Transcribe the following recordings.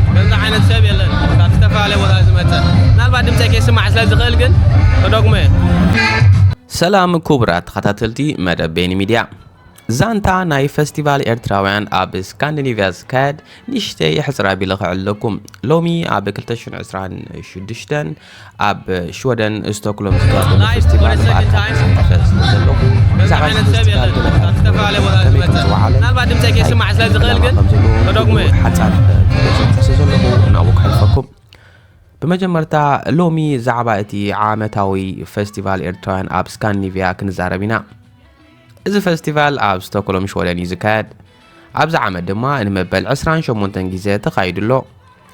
ከምዚ ዓይነት ሰብ የለን። ካብ ዝተፈላለየ ቦታ ዝመጸ። ምናልባት ድምጸይ ከይስማዕ ስለ ዝኽእል ግን ተደግሞ እየ። ሰላም ክቡራት ተኸታተልቲ መደብ ቤኒ ሚድያ። ዛንታ ናይ ፈስቲቫል ኤርትራውያን ኣብ ስካንዲኔቭያ ዝካየድ ንእሽተይ ሕጽር ኣቢለ ከዕልለኩም። ሎሚ ኣብ ክልተ ሽሕን ዕስራን ሽዱሽተን ኣብ ሽወደን ስቶክሆልም ዝካየድ ዘሎ ፈስቲቫል ብኣካል ተሳቲፈ ስለ ዘለኹ፣ ብዛዕባ እዚ ፈስቲቫል ገለ ክሓትት ከመይ ከም ዝወዓለ፣ ምናልባት ድምጸይ ከይስማዕ ስለ ዝኽእል ግን ተደግሞ እየ። ሓጻር ክገልጸልኩም ስለ ዘለኹ ናብኡ ከሕልፈኩም። ብመጀመርታ ሎሚ ዛዕባ እቲ ዓመታዊ ፈስቲቫል ኤርትራውያን ኣብ ስካንዲኔቭያ ክንዛረብ ኢና። እዚ ፈስቲቫል ኣብ ስቶክሆልም ሽወደን እዩ ዝካየድ። ኣብዚ ዓመት ድማ ንመበል ዕስራን ሸሞንተን ግዜ ተኻይዱ ኣሎ።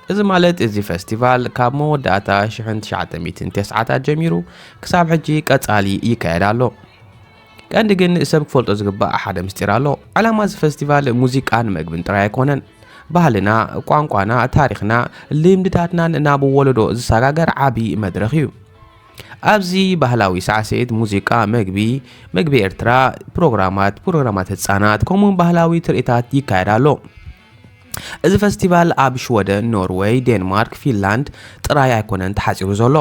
እዚ ማለት እዚ ፈስቲቫል ካብ መወዳእታ ሽሕን ትሽዓተ ሚእትን ተስዓታት ጀሚሩ ክሳብ ሕጂ ቀጻሊ ይካየድ ኣሎ። ቀንዲ ግን ሰብ ክፈልጦ ዝግባእ ሓደ ምስጢር ኣሎ። ዕላማ እዚ ፈስቲቫል ሙዚቃን መግብን ጥራይ ኣይኮነን። ባህልና፣ ቋንቋና፣ ታሪኽና፣ ልምድታትናን ናብ ወለዶ ዝሰጋገር ዓቢ መድረኽ እዩ። ኣብዚ ባህላዊ ሳዕስዒት፣ ሙዚቃ፣ መግቢ፣ መግቢ ኤርትራ፣ ፕሮግራማት፣ ፕሮግራማት ህጻናት፣ ከምኡውን ባህላዊ ትርኢታት ይካየድ ኣሎ። እዚ ፈስቲቫል ኣብ ሽወደን፣ ኖርወይ፣ ዴንማርክ፣ ፊንላንድ ጥራይ ኣይኮነን ተሓጺሩ ዘሎ።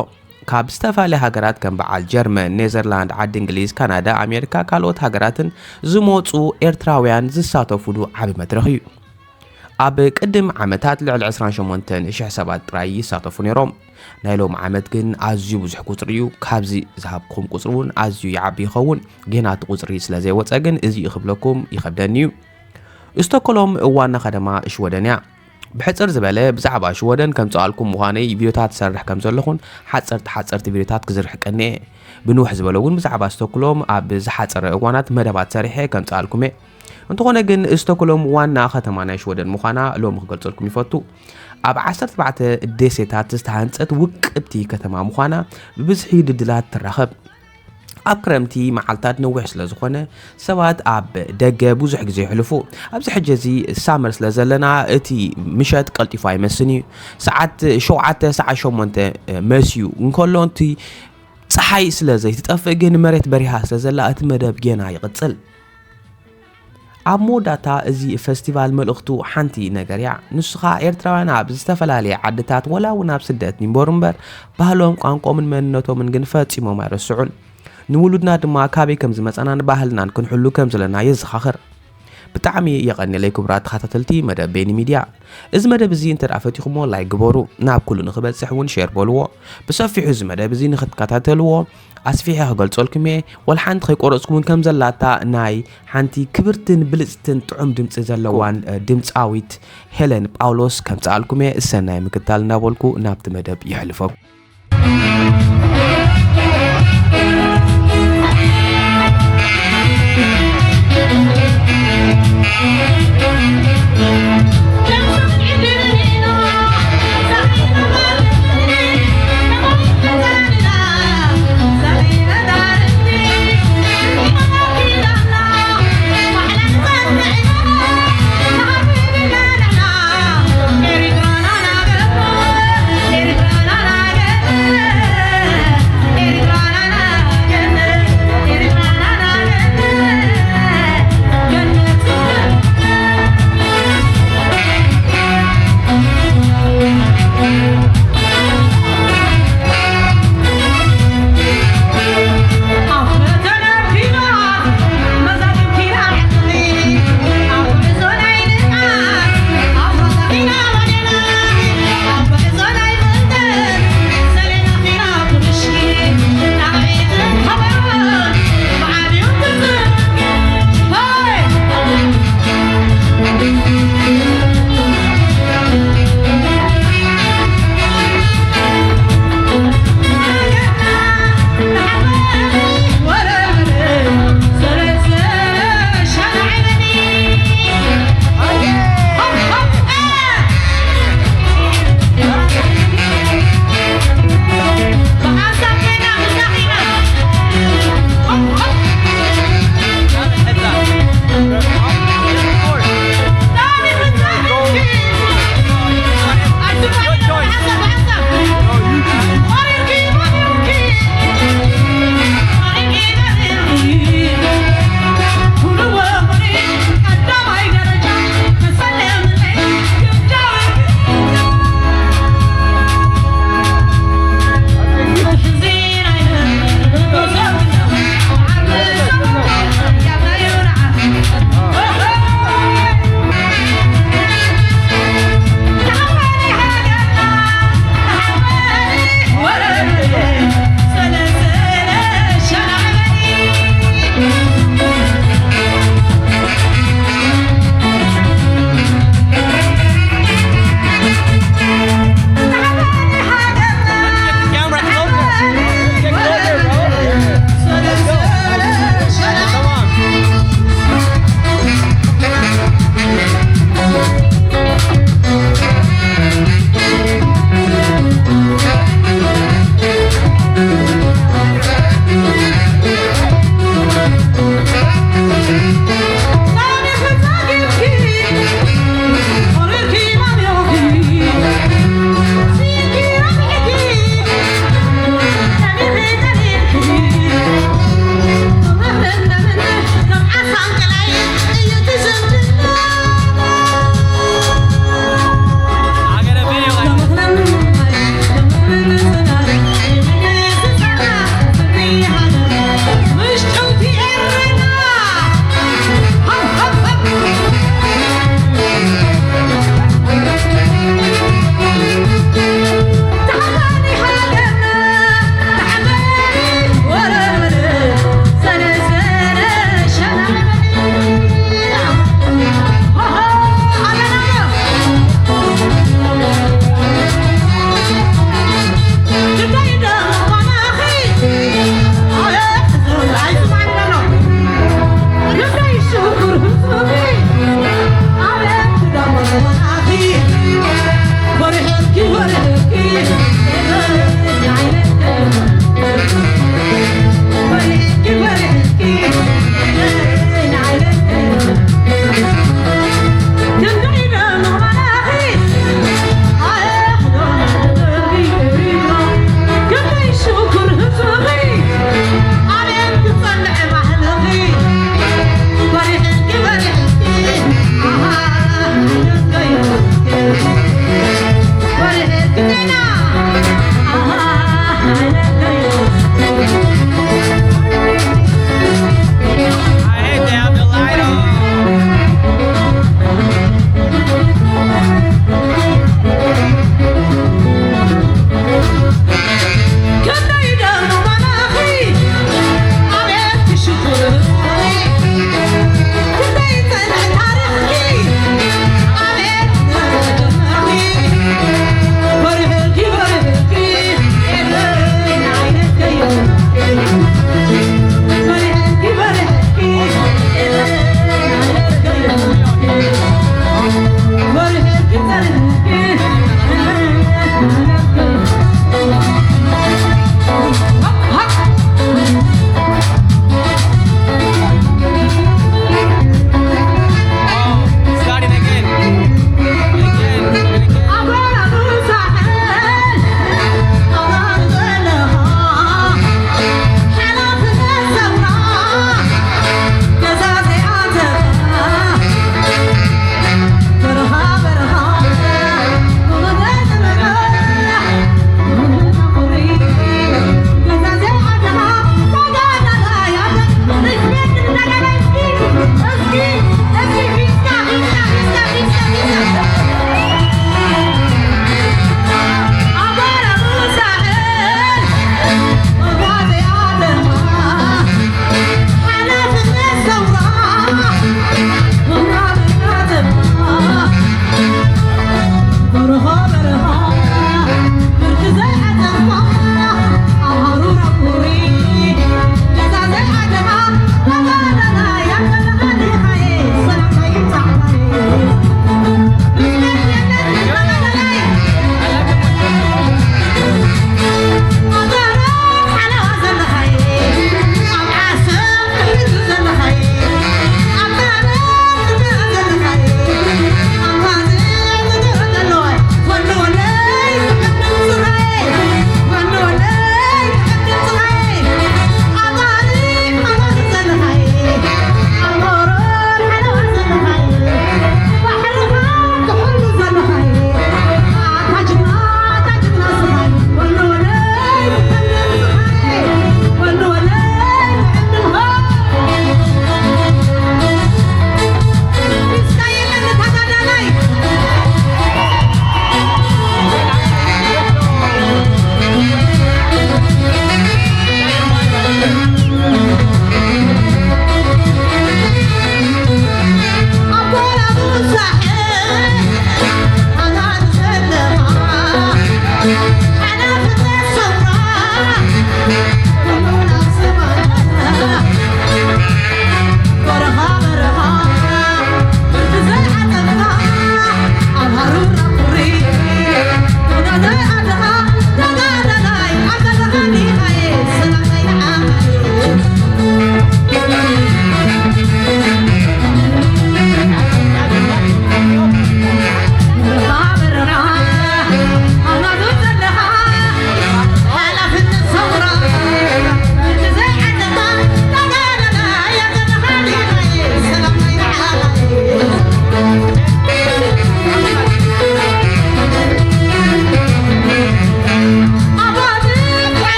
ካብ ዝተፈላለያ ሃገራት ከም በዓል ጀርመን፣ ኔዘርላንድ፣ ዓዲ እንግሊዝ፣ ካናዳ፣ ኣሜሪካ፣ ካልኦት ሃገራትን ዝመጹ ኤርትራውያን ዝሳተፉሉ ዓቢ መድረኽ እዩ። ኣብ ቅድም ዓመታት ልዕሊ ዕስራን ሸሞንተን ሽሕ ሰባት ጥራይ ይሳተፉ ነይሮም። ናይ ሎሚ ዓመት ግን ኣዝዩ ብዙሕ ቁጽሪ እዩ። ካብዚ ዝሃብኩም ቁጽሪ እውን ኣዝዩ ይዓቢ ይኸውን። ጌና እቲ ቁጽሪ ስለ ዘይወጸ ግን እዚ እዩ ክብለኩም ይኸብደኒ እዩ። ስቶክሆልም ዋና ከተማ ሽወደን እያ። ብሕጽር ዝበለ ብዛዕባ ሽወደን ከምጽኣልኩም ምዃነይ ቪድዮታት እሰርሕ ከም ዘለኹን ሓጸርቲ ሓጸርቲ ቪድዮታት ክዝርሕ ቀኒየ። ብንውሕ ዝበለ እውን ብዛዕባ ስቶክሆልም ኣብ ዝሓጸረ እዋናት መደባት ሰሪሐ ከምጽኣልኩም እየ። እንተኾነ ግን ስቶክሆልም ዋና ከተማ ናይ ሽወደን ምዃና ሎሚ ክገልጸልኩም ይፈቱ። ኣብ ዓሰርተ ኣርባዕተ ደሴታት ዝተሃንጸት ውቅብቲ ከተማ ምዃና ብብዝሒ ድልድላት ትራኸብ። ኣብ ክረምቲ መዓልታት ነዊሕ ስለ ዝኾነ ሰባት ኣብ ደገ ብዙሕ ግዜ የሕልፉ። ኣብዚ ሕጂ እዚ ሳመር ስለ ዘለና እቲ ምሸት ቀልጢፉ ኣይመስን እዩ። ሰዓት ሸውዓተ፣ ሰዓት ሸሞንተ መስዩ እንከሎ እቲ ጸሓይ ስለ ዘይትጠፍእ ግን መሬት በሪሃ ስለ ዘላ እቲ መደብ ጌና ይቕጽል። ኣብ መወዳእታ እዚ ፈስቲቫል መልእኽቱ ሓንቲ ነገር እያ። ንሱ ኸኣ ኤርትራውያን ኣብ ዝተፈላለየ ዓድታት ወላ እውን ኣብ ስደት ይንበሩ እምበር ባህሎም፣ ቋንቆምን መንነቶምን ግን ፈጺሞም ኣይረስዑን። ንውሉድና ድማ ካበይ ከም ዝመጻናን ባህልናን ክንሕሉ ከም ዘለና የዘኻኽር። ብጣዕሚ የቐንየለይ ክቡራት ተኸታተልቲ መደብ ቤኒ ሚድያ። እዚ መደብ እዚ እንተ ደኣ ፈቲኹሞ ላይክ ግበሩ፣ ናብ ኩሉ ንኽበጽሕ እውን ሼር በልዎ። ብሰፊሑ እዚ መደብ እዚ ንኽትከታተልዎ ኣስፊሐ ክገልጸልኩም እየ። ወላ ሓንቲ ከይቆረጽኩም እውን ከም ዘላታ ናይ ሓንቲ ክብርትን ብልጽትን ጥዑም ድምጺ ዘለዋን፣ እ፣ ድምጻዊት ሄለን ጳውሎስ ከምጽኣልኩም እየ። ሰናይ ምክታል እናበልኩ ናብቲ መደብ የሕልፈኩም።